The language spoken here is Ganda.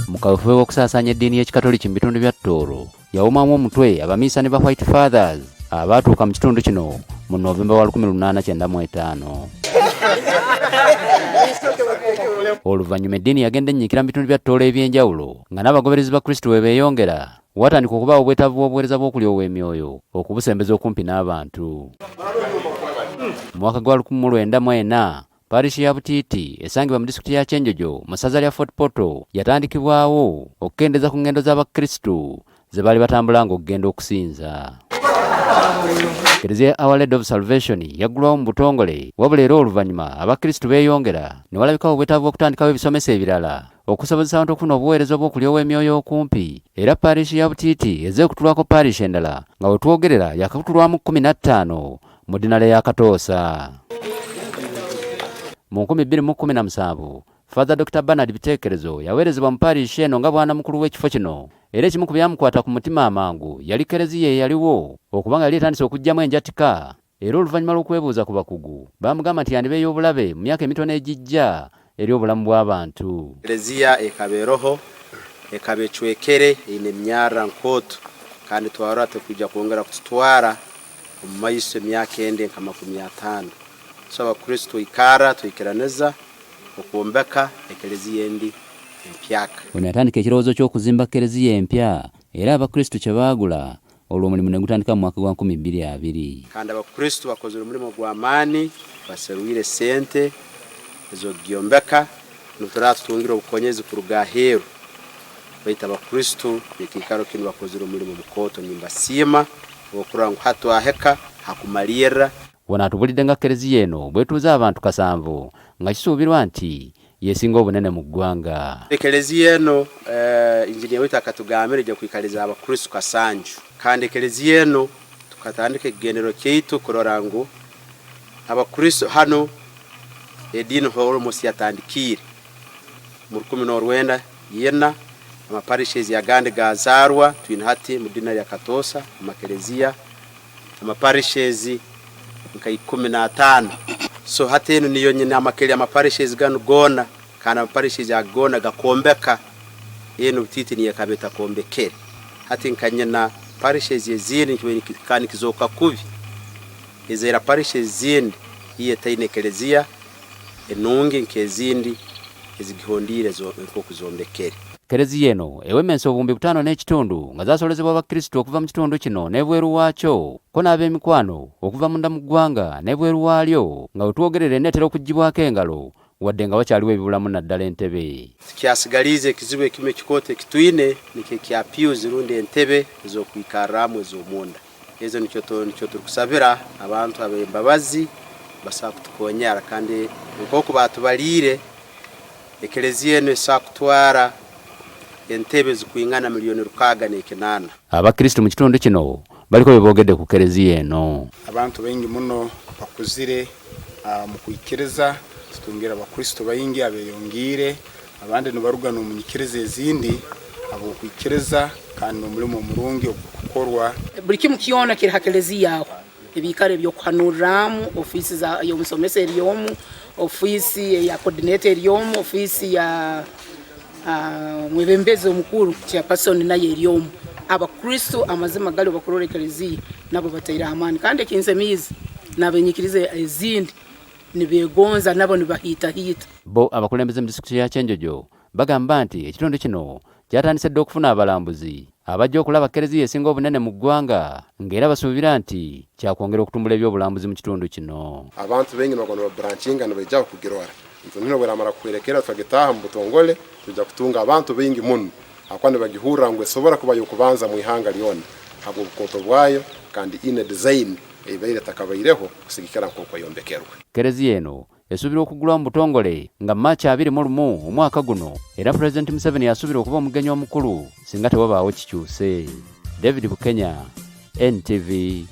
Mu kaweefube w'okusaasaanya eddiini y'Ekikatoliki mu bitundu bya Tooro, yawomamu omutwe abaminsani ba White Fathers abaatuuka mu kitundu kino mu Novemba wa 1895. Oluvannyuma eddiini yagenda ennyikira mu bitundu bya Tooro eby'enjawulo nga n'abagoberezi ba Kristo we beeyongera, watandika okubaawo obwetaavu bw'obuweereza bw'okulyowa emyoyo okubusembeza okumpi n'abantu. Mu mwaka gwa 1904, Parish ya Butiiti esangibwa mu disitulikiti ya Kyenjojo mu ssaza lya Fort Portal yatandikibwawo okukendeeza ku ngendo z'Abakristu ze baali batambula ng'okugenda okusinza. Kereziya ya Our Lady of Salvation yaggulwawo mu butongole, wabula era oluvannyuma Abakristu beeyongera ne walabikawo obwetaavu bw'okutandikawo ebisomesa ebirala okusobozesa abantu okufuna obuweereza obw'okulyowa emyoyo okumpi. Era parish ya Butiiti ezze ekutulwako parish endala nga we twogerera yakakutulwamu 15 mu ddinale ya Katoosa. Mu 2017, Father Dr. Bernard Bitekerezo yaweerezebwa mu parish eno nga bwana mukulu w'ekifo kino, era ekimu ku byamukwata ku mutima amangu yali kereziya eyaliwo okuba nga yali etandise okuggyamu enjatika, era oluvannyuma lw'okwebuuza ku bakugu baamugamba nti yandiba ey'obulabe mu myaka emitono egijja eri obulamu bw'abantu. Kereziya ekaba eroho, ekaba ecwekere, eine emyarra nkooto, kandi twarora tekwija kwongera kututwara omu maiso emyaka endi nka 50. So Abakristo twikara twikiraniza okwombeka ekereziya endi empyaka. Ono yatandika ekirowoozo ky'okuzimba kereziya empya era Abakristo kye baagula, olwo omulimu ne gutandika mu mwaka gwa 2020. Kandi Abakristo bakozire omulimo gw'amaani, baserwire sente ez'okugyombeka, nituraba tutungire obukonyezi kuruga aheeru, baitu Abakristo b'ekiikaro kinu bakozire omulimo mukooto, nimbasiima okurora ngu hati twahika ha kumalirra. Wano atubulidde nga kereziya eno bwetuuza abantu 7 nga kisuubirwa nti yesinga obunene mu ggwanga. Ekereziya eno injiniya waitu akatugambira ejja kwikaliza Abakristo 7, kandi ekereziya eno tukatandika ekigendererwa kyaitu kurora ngu Abakristo hanu ediini almost yatandikiire mu 1904, amaparishes agandi gazaarwa, twine hati mu dina lya Katoosa amakereziya amaparishes nka 15. So hati enu niyo nyine amaparishes ganu goona, kandi amaparishes aga goona gakombeka, enu Butiiti niyo ekaba etakombekere. Hati nka nyina parishes ezindi kandi nikizooka kubi, ezeera parishes ezindi iyo etaine ekereziya enungi nk'ezindi ezigihondiire nk'oku zombekere. Kereziya eno ewemensa obuwumbi 5.5 nga zasolezebwa Abakristo okuva mu kitundu kino n'ebweru waakyo, ko n'ab'emikwano okuva munda mu ggwanga n'ebweru waalyo, nga we twogerera eneetera okuggyibwako engalo wadde nga wakyaliwo ebibulamu naddala entebe. Tukyasigaliize ekizibu ekimu ekikooto ekitwine nikyo ekya pews rundi entebe ez'okwikarramu ez'omunda. Ezo nikyo turukusabira abantu ab'embabazi basobora kutukonyera, kandi nk'oku baatubaliire ekereziya eno esobora kutwara entebe zikwingana 6,800,000. Abakristo mu kitundu kino baliko bye boogedde ku kereziya eno. Abantu baingi muno bakuzire mu kwikiriza, tutungire Abakristo baingi abeyongiire, abandi nibaruga n'omu nyikiriza ezindi habw'okwikiriza kandi n'omulimo omurungi ogukukorwa. Buli kimu kyona kiri ha kereziya aho, ebiikaro eby'okuhanurramu, ofiisi y'omusomesa eri omu, ofiisi eya coordinator eri omu, ofiisi ya mwebembezi omukuru chairperson nayo eri omu. Abakristo amazima gali bakurora ekereziya nabo bataireho amaani, kandi ekinsemiize n'abenyikiriza ezindi nibegonza nabo nibahiitahiita. Bo abakulembeze mu disitulikiti ya Kyenjojo bagamba nti ekitundu kino kyatandise dda okufuna abalambuzi abajja okulaba kereziya esinga obunene mu ggwanga, ng'era basuubira nti kyakwongera okutumbula ebyobulambuzi mu kitundu kino. Abantu baingi nibagwa nibaburanchinga nibaija kugirora. Nituhurra bweramara kuhwerekerra tukagitaaha mu butongole, twija kutunga abantu baingi muno ahakuba nibagihurra ngu esobora kuba y'okubanza mu ihanga lyona habw'obukooto bwayo kandi ine design eibaire etakabaireho kusigikira nk'oku eyombekerwe. Kereziya eno esuubirwa okugulwa mu butongole nga March 21 omwaka guno, era Pulezidenti Museveni asuubirwa okuba omugenyi omukulu singa tewabaawo kikyuse. David Bukenya, NTV.